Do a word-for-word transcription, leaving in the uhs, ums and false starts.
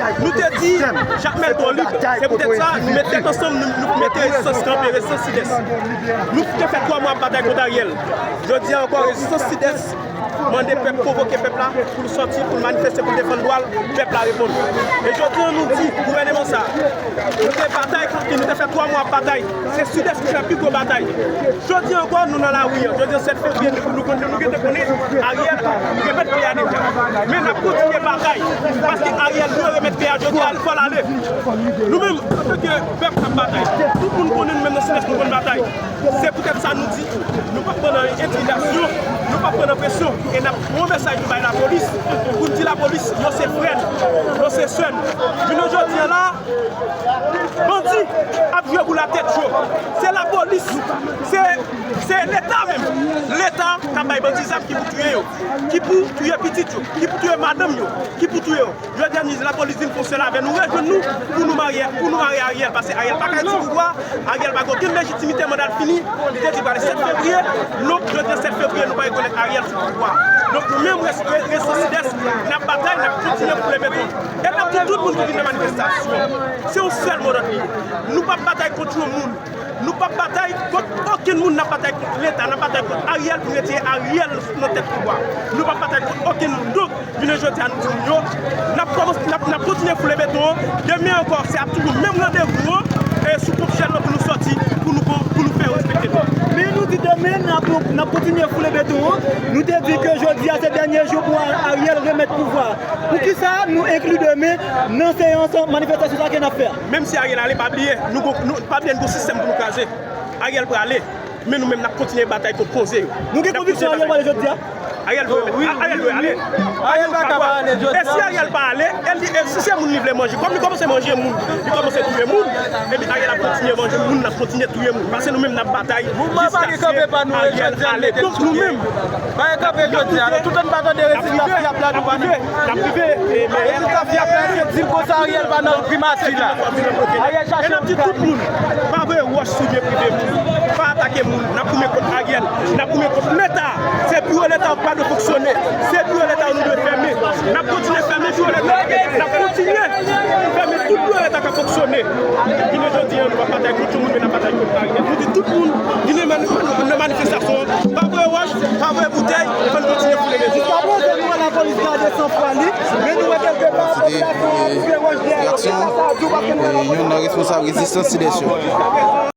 Nou te di, Jakmèl twò lib. Se poutèt sa, nou met tèt ansanm, nou, nou mete rezistans kanpe, rezistans Sidès. Nou te fè twa mwa ap batay kont Ariel. Jodi a ankò, rezistans Sidès mande pèp, konvoke pèp la pou l sòti, pou l manifeste, pou l defann dwa l, pèp la reponn. E jodi a, nou di gouvèneman sa, nou te batay kont li, nou te fè twa mwa ap batay. Se Sidès ki fè pi gwo batay. Jodi a ankò, nou nan lari a. Jodi a, sèt fevriye, nou, nou, nou gentan konnen Ariel remèt peyi a deja. Men n ap kontinye batay. Paske Ariel dwe remèt peyi a jodi a, fò l ale. Nou menm, antanke pèp k ap batay, tout moun konnen nou menm nan Sidès, nou konn batay. Se poutèt sa nou di, nou p ap pran nan entimidasyon, nou p ap pran nan presyon. E n ap pran yon mesaj nou bay lapolis, pou n di lapolis, yo se frè n, yo se sè n. Jounen jodi a la, bandi ap jwe pou latèt yo. Se lapolis, se, se Leta menm. Leta k ap bay bandi zam ki pou touye yo, ki pou touye pitit yo, ki pou touye madanm yo, ki pou touye yo. Jodi a, nou di lapolis vin fè yon sèl avè nou, rejwenn nou pou nou mare, pou nou mare Ariel, paske Ariel pa ka sou pouvwa, Ariel pa gen okenn lejitimite, manda l fini, li te di pral sèt fevriye, donk jodi a sèt fevriye, nou pa rekonèt Ariel sou pouvwa. Donk nou menm, res-, re-, rezistans Sidès, n ap batay, n ap kontinye foule beton. E n ap di tout moun ki vin nan manifestasyon, se yon sèl mo dòd li ye. Nou p ap batay kont yon moun. Nou p ap batay kont okenn moun, n ap batay kont Leta, n ap batay kont Ariel pou retire Ariel nan tèt pouvwa. Nou p ap batay kont okenn moun. Donk, jounen jodi a, nou di moun yo, n ap kòmanse, n ap, n ap kontinye foule beton an. Demen ankò, se ap toujou menm randevou an, e sou ponp jèl lan pou nou sòti, pou nou, pou nou fè yo respekte nou. Men nou di demen, n ap, n ap kontinye foule beton an. Nou te di ke jodi a, se dènye jou pou Ariel remèt pouvwa. Poukisa nou enkli demen nan seyans manifestasyon sa ke n ap fè a? Menm si Ariel ale, pa bliye, nou gon, nou, pa bliye, nou gon sistèm pou nou kraze. Ariel prale, men nou menm n ap kontinye batay kont konze yo. Nou gen konviksyon Ariel prale jodi a? Ariel dwe, Ariel dwe ale. Ariel pa ka pa ale jodi a. E si Ariel pa ale, e li, e si se moun li vle manje, kòm li kòmanse manje moun, li kòmanse touye moun, epi Ariel ap kontinye manje moun, l ap kontinye touye moun. Paske nou menm n ap batay jiskaske Ariel ale. Donk nou menm, Bagay kanpe jodi a, nou tout ann pa tande rezilta FIAP la, nou pa nan. Rezilta FIAP la, se di l konsa Ariel pa nan primati la. Ariel chache yon kay. Pa voye wòch sou byen prive moun. Pa atake moun. N ap goumen kont Ariel. N ap goumen kont Leta. Se biwo Leta yo ki pa dwe fonksyone. Se biwo Leta yo nou dwe fèmen. N ap kontinye fèmen biwo Leta. N ap kontinye fèmen tout biwo Leta k ap fonksyone. Jounen jodi a, nou pa batay kont yon moun, men n ap batay kont Ariel. Nou di tout moun vin nan mani-, nan manifestasyon an. Pa voye wòch, pa voye boutèy, fò n kontinye foule beton. Jiskaprezan, nou wè lapolis gade san fwa li, men nou wè kèlke pa popilasyon an ap boule wòch dèyè yo. Sa sa di w pa konn wè lapolis. Youn nan responsab rezistans Sidès yo.